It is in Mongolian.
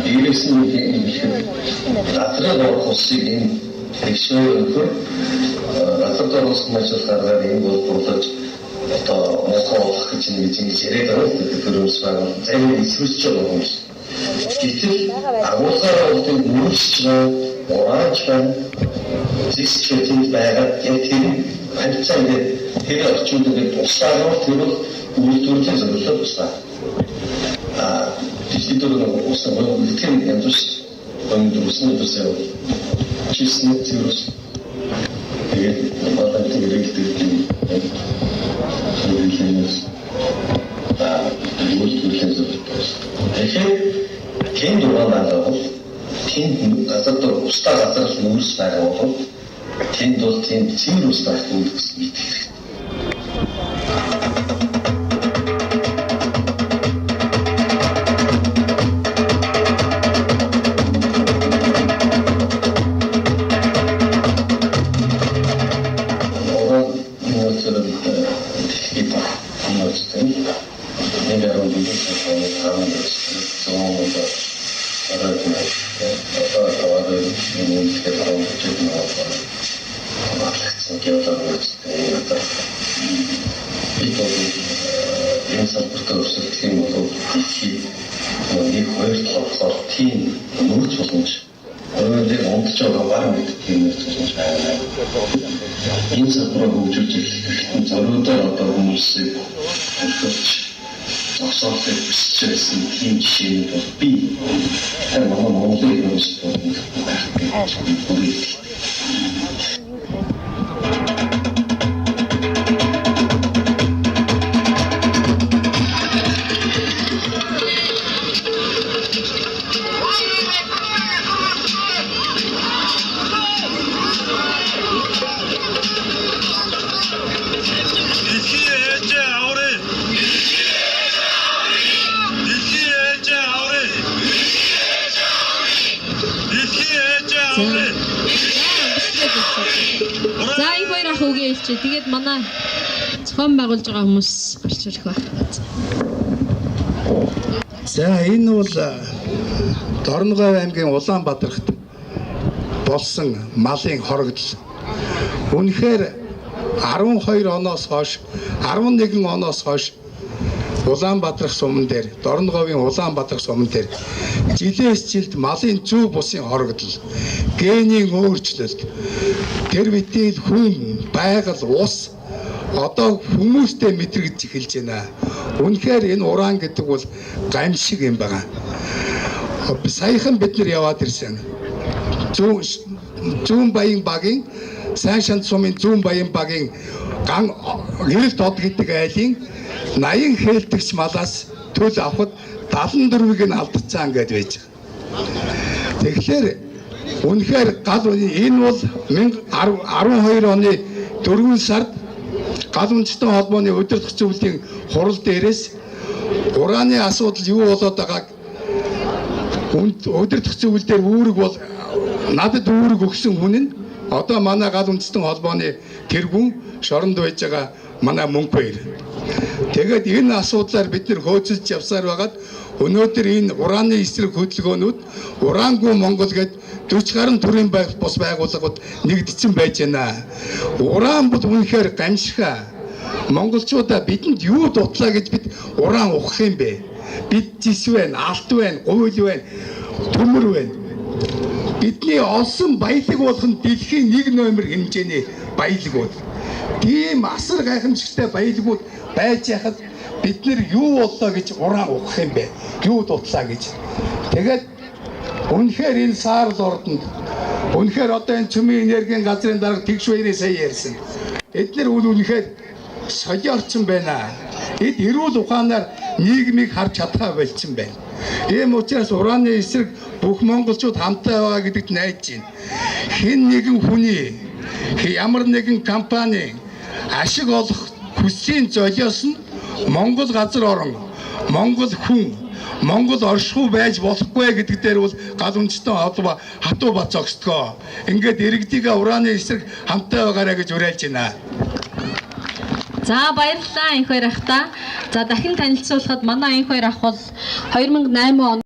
Дээрээс нь юм ихэд газрын орох усыг энэ тэгшээ өнхөр газар дор ус ажил гаргаар энэ бол бурлаж одоо мохоо олох гэж нэг ингэж яриад байгаа л дээ. Тэр ус байгаа зарим эсвэрч байгаа хүмүүс. Гэтэл агуулгаар болдог нүүрсч байна, ураанч байна, зисч тэнд байгаад яг тэр харьцаа ингээд тэр орчинд ингээд тусгаар тэр бол үйлдвэрлэлийн зорилгоор туслаа. А дэлхийд дээр ус үлдэх нь янз бүр өндөр усны төсөө чисний цэвэр тэгээд манай хэрэглэдэг юм хэрэглэнээс үйлдвэрлэлийн зорилгоор. Тэгэхээр тэнд уран байгаа бол тэнд газар дээр устай газар л нүүрс байгаа бол тэнд бол тийм цэвэр ус байхгүй гэсэн мэдэх хэрэгтэй. Энэ салбартаа өрсөлдөх юм бол дэлхийд нэг хоёр толгоор тийм нүүрс боломж өөрөөр унтж байгаа баг мэт тийм нүүрс боломж байна. Энэ салбарыг хөгжүүлж эхлэх зориудаар одоо хүмүүсийг хөргөж зогсоохыг хүсэж байсан тийм жишээнүүд бол бий. Тэр манай Монголын хүмүүс бол байх. За их хоёр ах үгээ хэлчихье. Тэгээд манай зохион байгуулж байгаа хүмүүс гарч ирэх байх. За энэ бол Дорноговь аймгийн Улаанбаатарт болсон малын хорогдол. Үнэхээр 12 оноос хойш 11 оноос хойш Улаанбаатар суман дээр, Дорноговийн Улаанбаатар суман дээр жилээс жилд малын зүү бусын хорогдол, генийн өөрчлөлт, тэр битгий хүн, байгаль, ус одоо хүмүүстэй мэдрэгдэж эхэлж байна. Үнэхээр энэ уран гэдэг бол гамшиг юм байна. Саяхан бид нар яваад ирсэн. Зүүн Баян багийн Сайн шанд сумын Зүүн Баян багийн ган Гэрэлт од гэдэг айлын 80 хээлтэгч малаас төл авахд 74-ийг нь алдцсан гэдээ байж байгаа. Тэгэхээр үнэхээр гал энэ бол 2012 оны 4 сард гал үндэстэн холбооны удирдах зөвлөлийн хурал дээрээс ураны асуудал юу болоод байгааг удирдах зөвлөл дээр үүрэг бол надад үүрэг өгсөн хүн нь одоо манай гал үндэстэн холбооны тэргүүн шоронд байж байгаа манай Мөнхбаяр. Тэгээд энэ асуудлаар бид нэр хөөцөлж явсаар байгаад өнөөдөр энэ ураны эсрэг хөдөлгөөнүүд ураангүй Монгол гээд 40 гаруй төрлийн бус байгууллагууд нэгдсэн байж байна. Уран бол үнэхээр гамшиха. Монголчуудаа бидэнд юу дутлаа гэж бид уран ухах юм бэ? Бид зис байна, алт байна, гуйл байна, төмөр байна. Бидний олсон баялаг болгон дэлхийн 1 номер хэмжээний баялагууд. Тийм асар гайхамшигтай баялагууд байж яхад бид нэр юу боллоо гэж уран ухах юм бэ? Юу дутлаа гэж. Тэгээд үнэхээр энэ саарл ордонд үнэхээр одоо энэ цөмийн энергийн газрын дарга Тэгш баярын сая ярьсан. Эднэр үл үнэхээр солиорсон байна. Эд эрүүл ухаанаар нийгмийг харж чадхаа болчихсон байна. Ийм учраас ураны эсрэг бүх монголчууд хамтаа байгаа гэдэгт найдаж байна. Хэн нэгэн хүний ямар нэгэн компани ашиг олох хүслийн золиос нь Монгол газар орон, Монгол хүн, Монгол оршихуй байж болохгүй гэдэг дээр бол гал үндэстэн холбоо хатуу бат зогсдгоо. Ингээд иргэдийгээ ураны эсрэг хамтаа байгаарай гэж уриалж байна. За, баярлалаа, энх хоёр ах та. За, дахин танилцуулахад манай энх хоёр ах бол 2008 он